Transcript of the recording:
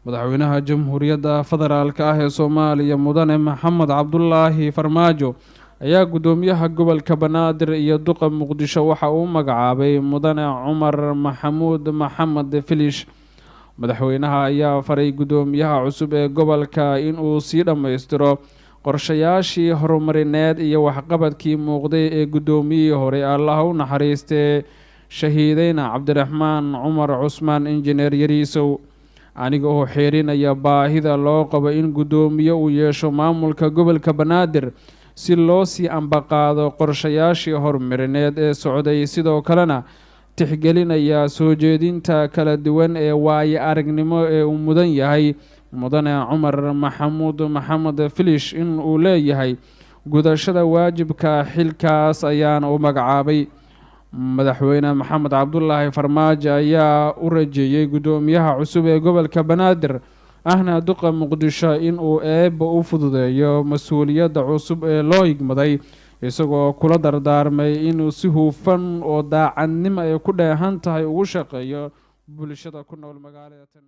Madaxweynaha Jamhuuriyadda Federaalka ah ee Soomaaliya, Mudane Maxamed Cabdulaahi Farmaajo, ayaa guddoomiyaha gobolka Banaadir iyo duqa Muqdisho waxa uu magacaabay Mudane Cumar Maxamuud Maxamed Filish. Madaxweynaha ayaa faray guddoomiyaha cusub ee gobolka inuu sii dhammaystiro qorshayaashii horumarineed iyo waxqabadkii muuqday ee guddoomiyihii hore, Allaha u naxariistee, shahiideyna Cabdiraxmaan Cumar Cusmaan Injineer Yariisow. Aniga oo xeerinaya baahida loo qabo in guddoomiye uu yeesho maamulka gobolka Banaadir si loo sii ambaqaado qorshayaashii horumarineed ee socday, sidoo kalena tixgelinaya soo jeedinta kala duwan ee waayo aragnimo ee uu mudan yahay Mudane Cumar Maxamuud Maxamed Filish in uu leeyahay gudashada waajibka xilkaas, ayaana u magacaabay. Madaxweyne Maxamed Cabdulaahi Farmaajo ayaa u rajeeyey guddoomiyaha cusub ee gobolka Banaadir ahna duqa Muqdisho inuu Eebba u fududeeyo mas-uuliyadda cusub ee loo higmaday, isagoo kula dardaarmay inuu si hufan oo daacadnimo ay ku dheehan tahay ugu shaqeeyo bulshada ku nool magaalada tan.